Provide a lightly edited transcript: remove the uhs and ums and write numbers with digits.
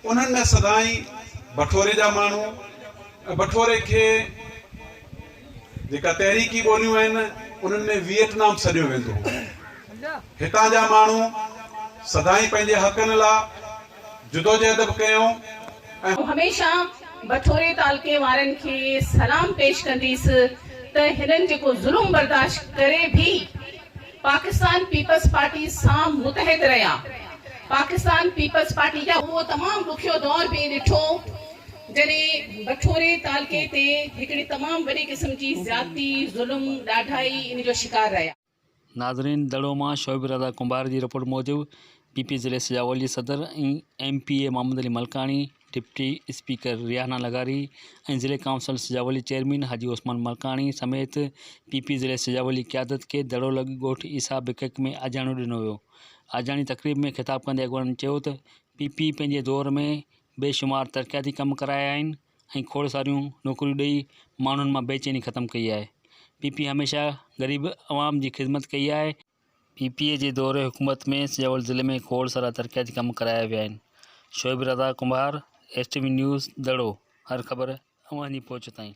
انهن ۾ سدائين بٺوري جا ماڻهو ۽ بٺوري کي جيڪا تحريڪي ٻوليون آهن انهن ۾ ويٽنام سڏيو ويندو هو. هتان جا ماڻهو سدائين پنهنجي حقن لا جدوجهد به ڪيائون ۽. آئون هميشه بٺوري تعلقي وارن کي سلام پيش ڪنديس ته هنن جيڪو ظلم برداشت ڪري به پاڪستان پيپلز پارٽي سان متحد رهيا. پاڪستان پيپلز پارٽي جا اهو تمام ڏکيو دور به ڏٺو جڏهن بٺوري تعلقي تي هڪڙي تمام وڏي قسم جي زيادتي، ظلم، ڏاڍائي ان جو شڪار رهيا. ناظرين دڙو مان شعيب رضا ڪنڀار جي رپورٽ موجب پي پي ضلعي سجاول جي صدر ۽ M P A Muhammad Ali Malkani, deputy speaker Rehana لغاري ۽ ضلعي ڪائونسل سجاول جي چيئرمين حاجي عثمان ملڪاڻي سميت پي پي ضلعي سجاول جي قيادت کي دڙو لڳ ڳوٺ عيسيٰ بڪڪ ۾ آجياڻو ڏنو ويو. آجياڻي تقريب ۾ خطاب ڪندي اڳواڻن چيو ته پي پي پنهنجي دور ۾ بي شمار ترقياتي ڪم ڪرايا آهن ۽ کوڙ ساريون نوڪريون ڏئي ماڻهن مان بيچيني ختم ڪئي آهي. پي پي هميشه غريب عوام جي خدمت ڪئي آهي. پي پي جي دور حڪومت ۾ سجاول ضلعي ۾ کوڙ سارا ترقياتي ڪم ڪرايا ويا آهن. Shoaib Raza Kumbhar, S T V news, Daro, هر خبر اوهان جي پهچ تائين.